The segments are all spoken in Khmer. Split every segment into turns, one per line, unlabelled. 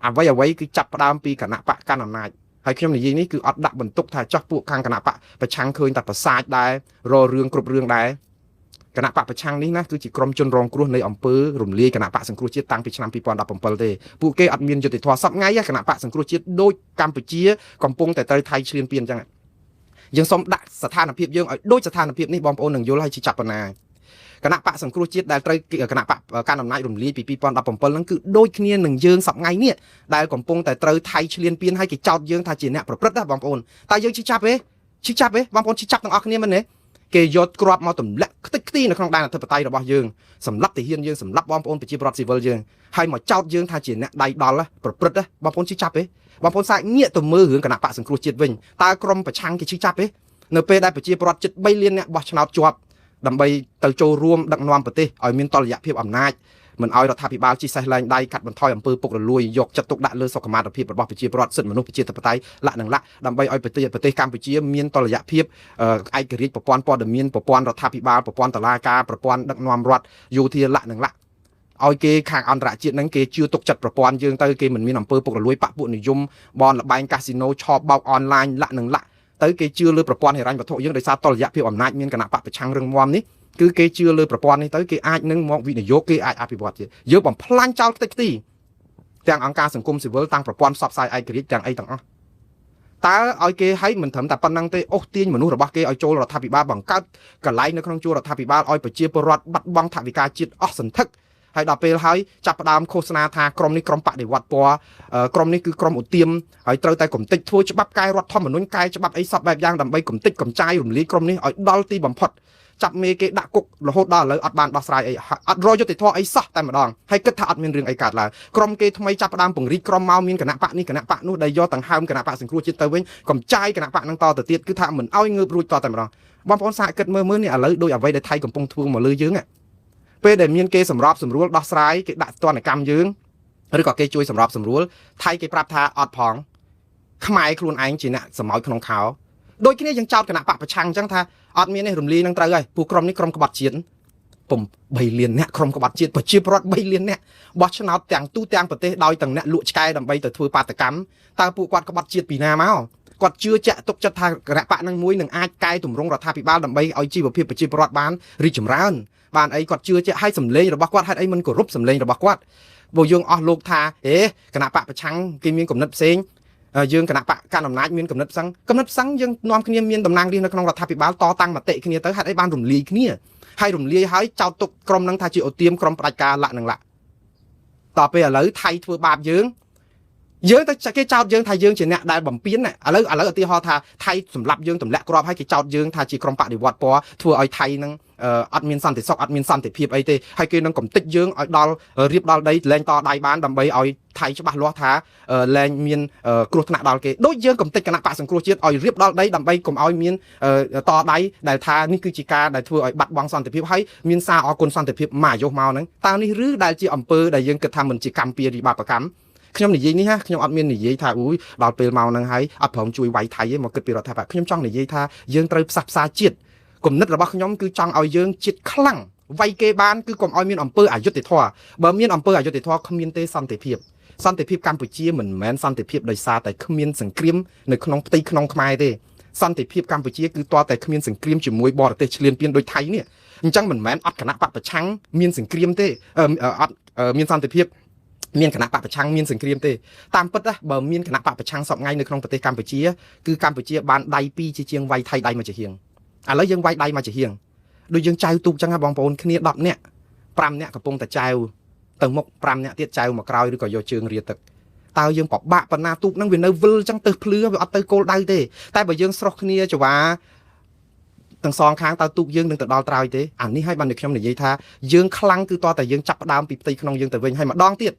អ្វីអ្វីគឺចាប់ផ្ដើមពីគណៈបកកាន់អំណាចហើយខ្ញុំនិយាយនេះគឺអត់ដាក់បន្ទុកថាចោះពួកខាងគណៈបកប្រឆាំងឃើញតែប្រសាចដែរររឿងគ្រប់រឿងដែរគណៈបកប្រឆាំងនេះណាគឺជាក្រុមជនរងគ្រោះនៃអំពើរំលាយគណៈបកសង្គ្រោះជាតិតាំងពីឆ្នាំ2017ទេពួកគេអត់មានយុត្តិធម៌សប្ងៃគណៈបកសង្គ្រោះជាតិដូចកម្ពុជាកំពុងតែត្រូវថៃឈ្លានពានអញ្ចឹងយើងសូមដាក់ស្ថានភាពយើងឲ្យដូចស្ថានភាពនេះបងប្អូននឹងយល់ហើយជាចាប់បណ្ណាគណៈបកសង្គ្រោះជាតិដែលត្រូវគណៈបកកាន់អំណាចរំលាយពី2017ហ្នឹងគឺដូចគ្នានឹងយើងសប្ងៃនេះដែលកំពុងតែត្រូវថៃឈ្លានពានហើយគេចោទយើងថាជាអ្នកប្រព្រឹត្តណាបងប្អូនតើយើងឈឺចាប់ទេឈឺចាប់ទេបងប្អូនឈឺចាប់ទាំងអស់គ្នាមែនទេគេយកគ្រាប់មកទម្លាក់ខ្ទេចខ្ទីនៅក្នុងដែនអធិបតេយ្យរបស់យើងសម្លាប់ទាហានយើងសម្លាប់បងប្អូនប្រជាពលរដ្ឋស៊ីវិលយើងហើយមកចោទយើងថាជាអ្នកដៃដល់ប្រព្រឹត្តបងប្អូនឈឺចាប់ទេបងប្អូនសាកងាកទៅមើលរឿងគណៈបកសង្គ្រោះជាតិវិញតើក្រុមប្រឆាំងគេឈឺចាប់ទេនៅពេលដែលប្រជាពលរដ្ឋជិត3លានអ្នកបោះឆ្នោតជាប់ដើម្បីទៅចូលរួមដឹកនាំប្រទេសឲ្យមានតលយៈភាពអំណាចមិនឲ្យរដ្ឋាភិបាលជិះសេះលែងដៃកាត់បន្ថយអំពើពុករលួយយកចិត្តទុកដាក់លើសុខុមាលភាពរបស់ប្រជាពលរដ្ឋសិទ្ធិមនុស្សប្រជាធិបតេយ្យលក្ខនឹងលក្ខដើម្បីឲ្យប្រទេសកម្ពុជាមានតលយៈភាពឯករាជ្យប្រព័ន្ធព័ត៌មានប្រព័ន្ធរដ្ឋាភិបាលប្រព័ន្ធតុលាការប្រព័ន្ធដឹកនាំរដ្ឋយោធាលក្ខនឹងលក្ខឲ្យគេខាងអន្តរជាតិហ្នឹងគេជឿទុកចិត្តប្រព័ន្ធយើងទៅគេមិនមានអំពើពុករលួយបពពួកនិយមបនលបែងកាស៊ីណូឆបោកអនឡាញលក្ខនឹងលក្ខទៅគេជឿលើប្រព័ន្ធហិរញ្ញវត្ថុយើងដោយសារតលយៈភាពអំណាចមានគណៈបកប្រឆាំងរឹងមាំនេះគឺគេជឿលើប្រព័ន្ធនេះទៅគេអាចនឹងមកវិនិយោគគេអាចអភិវឌ្ឍទៀតយើងបំផ្លាញចោលខ្ទេចខ្ទីទាំងអង្គការសង្គមស៊ីវិលតាំងប្រព័ន្ធផ្សព្វផ្សាយឯករាជ្យទាំងអីទាំងអស់តើឲ្យគេឲ្យមិនត្រឹមតែប៉ុណ្្នឹងទេអូសទាញមនុស្សរបស់គេឲ្យចូលរដ្ឋាភិបាលបង្កើតកន្លែងនៅក្នុងជួររដ្ឋាភិបាលឲ្យប្រជាពលរដ្ឋបាត់បង់ថវិកាជាតិអស់សន្ធឹកហើយដល់ពេលហើយចាប់ផ្ដើមឃោសនាថាក្រុមនេះក្រុមបដិវត្តពណ៌ក្រុមនេះគឺក្រុមឧទាមហើយត្រូវតែកំតិចធ្វើច្បាប់កែរដ្ឋធម្មនុញ្ញកែច្បាប់អីសពបែបយ៉ាងដើម្បីកំតិចកំចាយរំលាយក្រុមនេះឲ្យដល់ទីបំផុតចាប់មេគេដាក់គុករហូតដល់ឥឡូវអត់បានដោះស្រាយអីអត់រកយុត្តិធម៌អីសោះតែម្ដងហើយគិតថាអត់មានរឿងអីកើតឡើងក្រុមគេថ្មីចាប់ផ្ដើមពង្រីកក្រុមមកមានគណៈបកនេះគណៈបកនោះដែលយកដង្ហើមគណៈបកសង្គ្រោះជាតិទៅវិញកំចាយគណៈបកនឹងតទៅទៀតគឺថាមិនឲ្យងើបរួចតតែម្ដងបងប្អូនសាកគិតមើលមើលនេះឥឡូវដូចអ្វីដែលថៃកំពុងធ្វើមកលើយើងពេលដែលមានគេសម្របសម្រួលដោះស្រាយគេដាក់ទណ្ឌកម្មយើងឬក៏គេជួយសម្របសម្រួលថៃគេប្រាប់ថាអត់ផងខ្មែរខ្លួនឯងជាអ្នកសម្ោចក្នុងខោដូចគ្នាយើងចោទគណៈបកប្រឆាំងអញ្ចឹងថាអត់មានទេរំលាយនឹងត្រូវហើយពួកក្រុមនេះក្រុមក្បត់ជាតិពុំ3លានអ្នកក្រុមក្បត់ជាតិប្រជាពលរដ្ឋ3លានអ្នកបោះឆ្នោតទាំងទូទាំងប្រទេសដោយទាំងអ្នកលក់ឆ្កែដើម្បីទៅធ្វើបាតកម្មតើពួកគាត់ក្បត់ជាតិពីណាមកគាត់ជឿជាក់ទុកចិត្តថាគណៈបកនឹងមួយនឹងអាចកែតម្រង់រដ្ឋាភិបាលដើម្បីឲ្យជីវភាពប្រជាពលរដ្ឋបានរីកចម្រើនបានអីគាត់ជឿជាក់ឲ្យសម្លេងរបស់គាត់ហេតុអីមិនគោរពសម្លេងរបស់គាត់បើយើងអស់លោកថាហេគណៈបកប្រឆាំងគេមានគំនិតផ្សេងយើងគណៈបកកាន់អំណាចមានគំនិតផ្សឹងគំនិតផ្សឹងយើងនាំគ្នាមានតំណាងរាស្ត្រនៅក្នុងរដ្ឋាភិបាលតតាំងមតិគ្នាទៅហេតុអីបានរំលាយគ្នាហើយរំលាយហើយចោទទុកក្រុមនឹងថាជាអូទៀមក្រុមផ្ដាច់ការលក្ខនឹងលក្ខតទៅពេលឥឡូវថៃធ្វើបាបយើងយើងទៅគេចោទយើងថាយើងជាអ្នកដែលបំពេញឥឡូវឥឡូវឧទាហរណ៍ថាថៃសម្លាប់យើងទម្លាក់គ្រាប់ហើយគេចោទយើងថាជាក្រុមបដិវត្តពណ៌ធ្វើឲ្យថៃនឹងអត់មានសន្តិសុខអត់មានសន្តិភាពអីទេហើយគេនឹងកំតិចយើងឲ្យដល់រៀបដល់ដីលែងតដៃបានដើម្បីឲ្យថៃច្បាស់លាស់ថាលែងមានគ្រោះថ្នាក់ដល់គេដូចយើងកំតិចគណៈបកសង្គ្រោះជាតិឲ្យរៀបដល់ដីដើម្បីកុំឲ្យមានតដៃដែលថានេះគឺជាការដែលធ្វើឲ្យបាត់បង់សន្តិភាពហើយមានសារអគុណសន្តិភាពមកអាយុមកហ្នឹងតើនេះឬដែលជាអំពើដែលយើងគិតថាមិនជាកម្មពៀរីបាបកម្មខ្ញុំនិយាយនេះណាខ្ញុំអត់មាននិយាយថាអូយដល់ពេលមកហ្នឹងហើយអត់ព្រមជួយវាយថៃទេមកគិតពីរដ្ឋាភិបាលខ្ញុំចង់និយាយថាយើងត្រូវផ្សះផ្សាជាតិគំនិតរបស់ខ្ញុំគឺចង់ឲ្យយើងជាតិខ្លាំងវាយគេបានគឺកុំឲ្យមានអំពើអយុត្តិធម៌បើមានអំពើអយុត្តិធម៌គ្មានទេសន្តិភាពសន្តិភាពកម្ពុជាមិនមែនសន្តិភាពដោយសារតែគ្មានសង្គ្រាមនៅក្នុងផ្ទៃក្នុងខ្មែរទេសន្តិភាពកម្ពុជាគឺទាល់តែគ្មានសង្គ្រាមជាមួយបរទេសឈ្លានពានដូចថៃនេះអញ្ចឹងមិនមែនអត់គណៈបកប្រឆាំងមានសង្គ្រាមទេអត់មានសន្តិភាពមានគណៈបកប្រឆាំងមានសង្គ្រាមទេតាមពិតណាបើមានគណៈបកប្រឆាំងសពថ្ងៃនៅក្នុងប្រទេសកម្ពុជាគឺកម្ពុជាបានដៃពីរជាជាងវាយថៃដៃមួយជាហៀងឥឡូវយើងវាយដៃមួយជាហៀងដូចយើងចែវទូកចឹងណាបងប្អូនគ្នា10នាក់5នាក់កំពុងតែចែវទៅមុខ5នាក់ទៀតចែវមកក្រោយឬក៏យកជើងរាទឹកតើយើងពិបាកប៉ុណ្ណាទូកហ្នឹងវានៅវិលចឹងទៅភ្លឺវាអត់ទៅគោលដៅទេតែបើយើងស្រុះគ្នាចវាទាំងសងខាងតើទូកយើងនឹងទៅដល់ត្រើយទេអានេះហើយបានខ្ញុំនិយាយថាយើងខ្លាំងគឺតើតែយើងចាប់ផ្ដើមពីផ្ទៃក្នុងយើងទៅវិញហើយម្ដងទៀ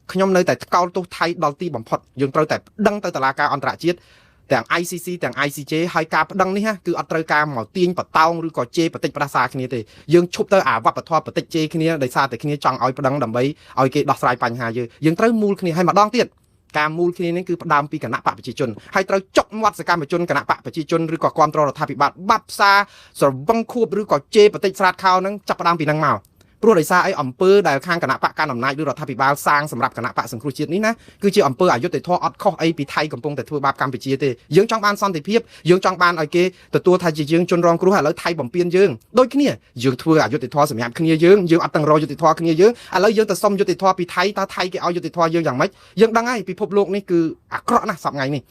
តខ្ញុំនៅតែថ្កោលទោសថៃដល់ទីបំផុតយើងត្រូវតែប្តឹងទៅតុលាការអន្តរជាតិទាំង ICC ទាំង ICJ ហើយការប្តឹងនេះគឺអត់ត្រូវការមកទាញបតោងឬក៏ជេរបតិចផ្ដាសាគ្នាទេយើងឈប់ទៅអាវប្បធម៌បតិចជេរគ្នាដោយសារតែគ្នាចង់ឲ្យប្តឹងដើម្បីឲ្យគេដោះស្រាយបញ្ហាយើងយើងត្រូវមូលគ្នាហើយម្ដងទៀតការមូលគ្នានេះគឺផ្ដើមពីគណៈបកប្រជាជនហើយត្រូវចុកមាត់សកម្មជនគណៈបកប្រជាជនឬក៏គ្រប់គ្រងរដ្ឋាភិបាលបាត់ផ្សារស្រវឹងខួបឬក៏ជេរបតិចស្រាតខោហ្នឹងចាប់ផ្ដើមពីហ្នឹងមក ព្រោះដោយសារអីអំពើដែលខាងគណៈបកកណ្ដាលអំណាចឬរដ្ឋាភិបាលសាងសម្រាប់គណៈបកសង្គ្រោះជាតិនេះណាគឺជាអំពើអយុត្តិធម៌អត់ខុសអីពីថៃកំពុងតែធ្វើបាបកម្ពុជាទេយើងចង់បានសន្តិភាពយើងចង់បានឲ្យគេទទួលថាជាយើងជនរងគ្រោះឥឡូវថៃបំពេញយើងដូចគ្នាយើងធ្វើអយុត្តិធម៌សម្រាប់គ្នាយើងយើងអត់ទាំងរកយុត្តិធម៌គ្នាយើងឥឡូវយើងទៅសុំយុត្តិធម៌ពីថៃតើថៃគេឲ្យយុត្តិធម៌យើងយ៉ាងម៉េចយើងដឹងហើយពិភពលោកនេះគឺអាក្រក់ណាស់សប្តាហ៍ថ្ងៃនេះ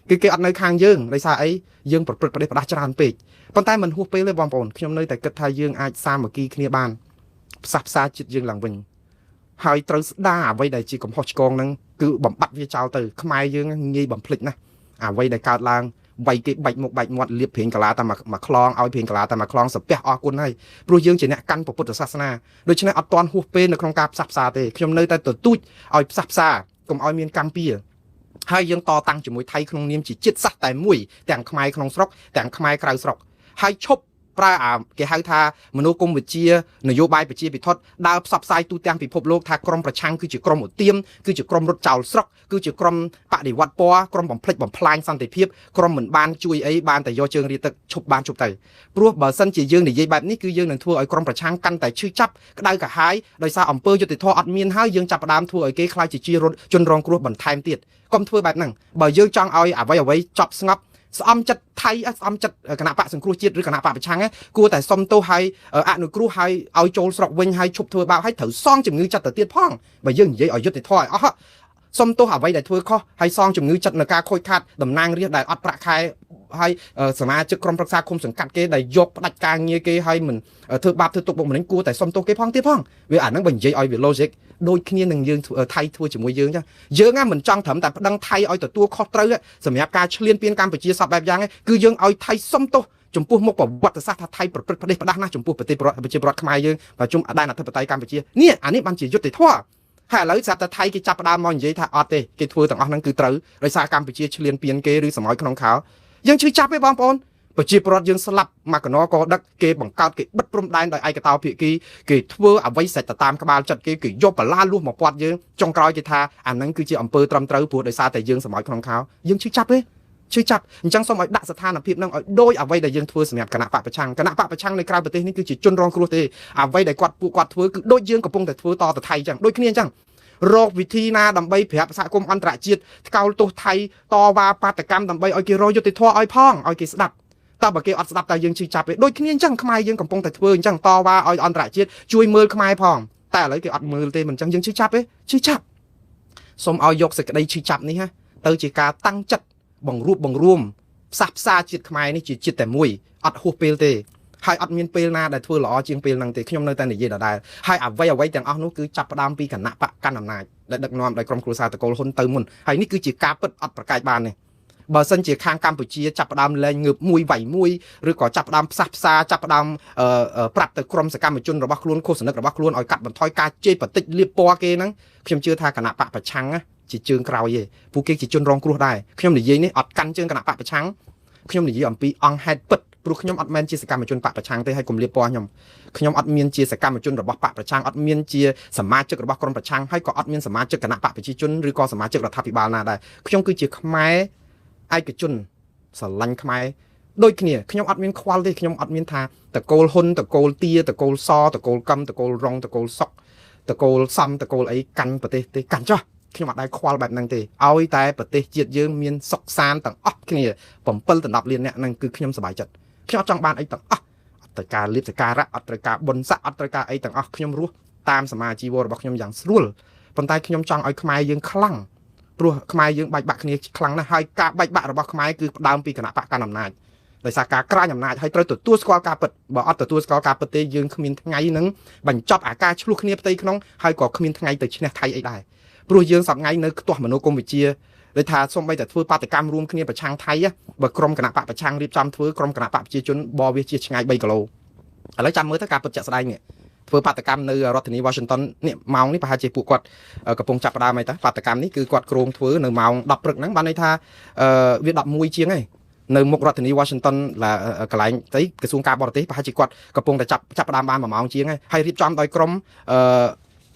គឺគេអត់នៅខាងយើងដោយសារអីយើងប្រព្រឹត្តប្រទេសផ្ដាស់ច្រើនពេកប៉ុន្តែមិនហួសពេលទេបងប្អូនខ្ញុំនៅតែគិតថាយើងអាចសាមគ្គីគ្នាបានផ្សះផ្សាជាតិយើងឡើងវិញហើយត្រូវស្ដារអ្វីដែលជាកំហុសឆ្គងហ្នឹងគឺបំបត្តិវាចោលទៅខ្មែរយើងងាយបំភ្លេចណាស់អ្វីដែលកើតឡើងវាយគេបាច់មុខបាច់មាត់លៀបព្រៀងកាឡាតាមមួយខ្លងឲ្យព្រៀងកាឡាតាមមួយខ្លងសាពះអរគុណហើយព្រោះយើងជាអ្នកកាន់ពុទ្ធសាសនាដូច្នេះអត់ទាន់ហួសពេលនៅក្នុងការផ្សះផ្សាទេខ្ញុំនៅតែទទូចឲ្យផ្សះផ្សាកុំឲ្យមានកម្មពៀហើយយើងតតាំងជាមួយថៃក្នុងនាមជាជាតិសាសន៍តែមួយទាំងខ្មែរក្នុងស្រុកទាំងខ្មែរក្រៅស្រុកហើយឈប់ប្រើអាគេហៅថាមនោគមវិជ្ជានយោបាយប្រជាពិធដ្ឋដើរផ្សព្វផ្សាយទូទាំងពិភពលោកថាក្រុមប្រឆាំងគឺជាក្រុមឧទាមគឺជាក្រុមរត់ចោលស្រុកគឺជាក្រុមបដិវត្តពណ៌ក្រុមបំផ្លិចបំផ្លាញសន្តិភាពក្រុមមិនបានជួយអីបានតែយកជើងរាទឹកឈប់បានឈប់ទៅព្រោះបើសិនជាយើងនិយាយបែបនេះគឺយើងនឹងធ្វើឲ្យក្រុមប្រឆាំងកាន់តែឈឺចាប់ក្តៅក្រហាយដោយសារអំពើយុត្តិធម៌អត់មានហើយយើងចាប់ផ្ដើមធ្វើឲ្យគេខ្លាចជាជនរងគ្រោះបន្ថែមទៀតកុំធ្វើបែបហ្នឹងបើយើងចង់ឲ្យអ្វីៗចប់ស្ងប់ស្អំចិត្តថៃស្អំចិត្តគណៈបកសង្គ្រោះជាតិឬគណៈបកប្រឆាំងគួរតែសុំទោសឲ្យអនុគ្រោះឲ្យឲ្យចូលស្រុកវិញហើយឈប់ធ្វើបាបហើយត្រូវសងជំងឺចិត្តទៅទៀតផងបើយើងនិយាយឲ្យយុត្តិធម៌ឲ្យអស់សុំទោសអ្វីដែលធ្វើខុសហើយសងជំងឺចិត្តនៅការខូចខាតតំណាងរាស្ត្រដែលអត់ប្រាក់ខែហើយសមាជិកក្រុមប្រឹក្សាឃុំសង្កាត់គេដែលយកផ្ដាច់ការងារគេហើយមិនធ្វើបាបធ្វើទុកបុកម្នេញគួរតែសុំទោសគេផងទៀតផងវាអាហ្នឹងបើនិយាយឲ្យវា logic ដូចគ្នានឹងយើងថៃធ្វើជាមួយយើងចឹងយើងណាមិនចង់ត្រឹមតែប្តឹងថៃឲ្យទទួលខុសត្រូវសម្រាប់ការឈ្លានពានកម្ពុជាសពបែបយ៉ាងគឺយើងឲ្យថៃសុំទោសចំពោះមុខប្រវត្តិសាស្ត្រថាថៃប្រព្រឹត្តផ្ដេសផ្ដាស់ណាស់ចំពោះប្រទេសប្រជាពលរដ្ឋខ្មែរយើងប្រជុំដែនអធិបតេយ្យកម្ពុជានេះអានេះបានជាយុត្តិធម៌ហើយឥឡូវស្រាប់តែថៃគេចាប់ផ្ដើមមកនិយាយថាអត់ទេគេធ្វើទាំងអស់ហ្នឹងគឺត្រូវដោយសារកម្ពុជាឈ្លានពានគេឬសម័យក្នុងខោយើងឈឺចាប់ទេបងប្អូនប្រជាពលរដ្ឋយើងស្លាប់មកកណកដឹកគេបង្កើតគេបិទព្រំដែនដោយឯកតោភាគីគេធ្វើអ្វីស្រេចទៅតាមក្បាលចិត្តគេគេយកបលាលួសមកពាត់យើងចុងក្រោយគេថាអាហ្នឹងគឺជាអំពើត្រឹមត្រូវព្រោះដោយសារតែយើងសម័យក្នុងខោយើងឈឺចាប់ទេឈឺចាប់អញ្ចឹងសូមឲ្យដាក់ស្ថានភាពហ្នឹងឲ្យដូចអ្វីដែលយើងធ្វើសម្រាប់គណៈបកប្រឆាំងគណៈបកប្រឆាំងនៅក្រៅប្រទេសនេះគឺជាជនរងគ្រោះទេអ្វីដែលគាត់ពួកគាត់ធ្វើគឺដូចយើងកំពុងតែធ្វើតទៅថៃអញ្ចឹងដូចគ្នាអញ្ចឹងរកវិធីណាដើម្បីប្រាប់សហគមន៍អន្តរជាតិថ្កោលទោសថៃតវ៉ាបាតកម្មដើម្បីឲ្យគេរកយុត្តិធម៌ឲ្យផងឲ្យគេស្ដាប់តើបើគេអត់ស្ដាប់តើយើងឈឺចាប់ទេដូចគ្នាអញ្ចឹងខ្មែរយើងកំពុងតែធ្វើអញ្ចឹងតវ៉ាឲ្យអន្តរជាតិជួយមើលខ្មែរផងតែឥឡូវគេអត់មើលទេមិនអញ្ចឹងយើងឈឺចាប់ទេឈឺចាប់សូមឲ្យយកសេចក្តីឈឺចាប់នេះទៅជាការតាំងចិត្តបង្រួបបង្រួមផ្សះផ្សាជាតិខ្មែរនេះជាជាតិតែមួយអត់ហួសពេលទេហើយអត់មានពេលណាដែលធ្វើល្អជាងពេលហ្នឹងទេខ្ញុំនៅតែនិយាយដដែលហើយអ្វីទាំងអស់នោះគឺចាប់ផ្ដើមពីគណៈបកកណ្ដាលអំណាចដែលដឹកនាំដោយក្រុមគ្រួសារតកូលហ៊ុនទៅមុនហើយនេះគឺជាការពិតអត់ប្រកែកបានទេបើសិនជាខាងកម្ពុជាចាប់ផ្ដើមលែងងើបមួយវាយមួយឬក៏ចាប់ផ្ដើមផ្សះផ្សាចាប់ផ្ដើមប្រាប់ទៅក្រុមសកម្មជនរបស់ខ្លួនឃោសនិករបស់ខ្លួនឲ្យកាត់បន្ថយការជេរបតិចលៀបពណ៌គេហ្នឹងខ្ញុំជឿថាគណៈបកប្រឆាំងជាជើងក្រោយទេពួកគេជាជនរងគ្រោះដែរខ្ញុំនិយាយនេះអត់កាន់ជើងគណៈបកប្រឆាំងខ្ញុំនិយាយអំពីអង្គហេតុពិតព្រោះខ្ញុំអត់មែនជាសកម្មជនបកប្រឆាំងទេហើយកុំលៀបពណ៌ខ្ញុំខ្ញុំអត់មានជាសកម្មជនរបស់បកប្រឆាំងអត់មានជាសមាជិករបស់ក្រុមប្រឆាំងហើយក៏អត់មានសមាជិកគណៈបកប្រជាជនឬក៏សមាជិករដ្ឋាភិបាលណាដែរខ្ញុំគឺជាខ្មែរឯកជនស្រឡាញ់ខ្មែរដូចគ្នាខ្ញុំអត់មានខ្វល់ទេខ្ញុំអត់មានថាតកូលហ៊ុនតកូលទាតកូលសតកូលកឹមតកូលរងតកូលសុកតកូលសំតកូលអីកាន់ប្រទេសទេកាន់ចោះខ្ញុំអត់ដែលខ្វល់បែបហ្នឹងទេឲ្យតែប្រទេសជាតិយើងមានសុខសាន្តទាំងអស់គ្នា7ដល់10លានអ្នកហ្នឹងគឺខ្ញុំសប្បាយចិត្តខ្ញុំអត់ចង់បានអីទាំងអស់អត់ត្រូវការលៀបសការៈអត់ត្រូវការបុណ្យស័ក្តិអត់ត្រូវការអីទាំងអស់ខ្ញុំរស់តាមសមាជីវរបស់ខ្ញុំយ៉ាងស្រួលប៉ុន្តែខ្ញុំចង់ឲ្យខ្មែរយើងខ្លាំងព្រោះខ្មែរយើងបែកបាក់គ្នាខ្លាំងណាស់ហើយការបែកបាក់របស់ខ្មែរគឺផ្ដើមពីគណៈបកកណ្ដាលអំណាចដោយសារការក្រាញអំណាចហើយត្រូវទទួលស្គាល់ការពិតបើអត់ទទួលស្គាល់ការពិតទេយើងគ្មានថ្ងៃនឹងបញ្ចប់អាការឆ្លោះគ្នាផ្ទៃក្នុងហើយក៏គ្មានថ្ងៃទៅឈ្នះថៃអីដែរព្រោះយើងសប្ងៃនៅខ្ទាស់មនោគមវិជ្ជាដូចថាសូម្បីតែធ្វើបាតកម្មរួមគ្នាប្រឆាំងថៃបើក្រុមគណៈបកប្រឆាំងរៀបចំធ្វើក្រុមគណៈបកប្រជាជនបវាជាឆ្ងាយ3គីឡូឥឡូវចាំមើលទៅការពិតជាក់ស្ដែងនេះធ្វើបាតកម្មនៅរដ្ឋធានី Washington នេះម៉ោងនេះប្រហែលជាពួកគាត់កំពុងចាប់ផ្ដើមអីតាបាតកម្មនេះគឺគាត់គ្រោងធ្វើនៅម៉ោង10ព្រឹកហ្នឹងបានន័យថាវា11ជាងហើយនៅមុខរដ្ឋធានី Washington កន្លែងស្អីក្រសួងការបរទេសប្រហែលជាគាត់កំពុងតែចាប់ផ្ដើមបាន1ម៉ោងជាងហើយហើយរៀបចំដោយក្រុម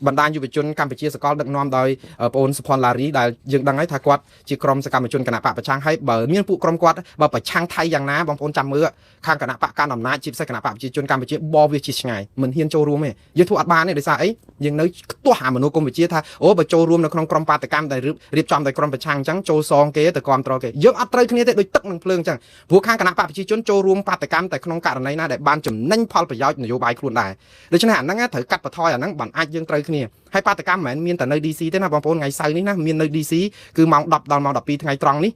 បណ្ដាញយុវជនកម្ពុជាសកលដឹកនាំដោយបងអូនសុផាន់ឡារីដែលយើងដឹងហើយថាគាត់ជាក្រុមសកម្មជនគណបក្សប្រឆាំងហើយបើមានពួកក្រុមគាត់បើប្រឆាំងថៃយ៉ាងណាបងប្អូនចាំមើលខាងគណបក្សកាន់អំណាចជាពិសេសគណបក្សប្រជាជនកម្ពុជាបវាជាឆ្ងាយមិនហ៊ានចូលរួមទេយើងធ្វើអត់បានទេដោយសារអីយើងនៅខ្ទាស់អាមនោគមវិជ្ជាថាអូបើចូលរួមនៅក្នុងក្រុមបាតកម្មដែលរៀបចំដោយក្រុមប្រឆាំងអញ្ចឹងចូលសងគេទៅគ្រប់គ្រងគេយើងអត់ត្រូវគ្នាទេដូចទឹកនឹងភ្លើងអញ្ចឹងព្រោះខាងគណបក្សប្រជាជនចូលរួមបាតកម្មតែក្នុងករណីណាដែលបានចំណេញផលប្រយោជន៍នយោបាយខ្លួនដែរដូច្នេះអាហ្នឹងត្រូវកាត់បន្ថយអាហ្នឹងបានអាចយើងត្រូវគ្នាហើយបាតកម្មមិនមែនមានតែនៅ DC ទេណាបងប្អូនថ្ងៃសៅរ៍នេះណាមាននៅ DC គឺម៉ោង10ដល់ម៉ោង12ថ្ងៃត្រង់នេះ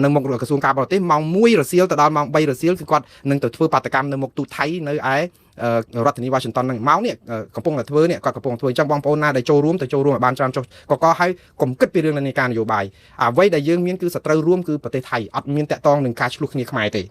នៅមុខក្រសួងការបរទេសម៉ោង1រសៀលទៅដល់ម៉ោង3រសៀលគឺគាត់នឹងទៅធ្វើបាតកម្មនៅមុខទូតថៃនៅឯរដ្ឋធានី Washington ហ្នឹងម៉ោងនេះកំពុងតែធ្វើនេះគាត់កំពុងធ្វើអញ្ចឹងបងប្អូនណាដែលចូលរួមទៅចូលរួមឲ្យបានច្រើនចុះកកហើយកុំគិតពីរឿងនៃការនយោបាយអ្វីដែលយើងមានគឺសត្រូវរួមគឺប្រទេសថៃអត់មានតាក់ទងនឹងការឆ្លោះគ្នាខ្មែរទេ។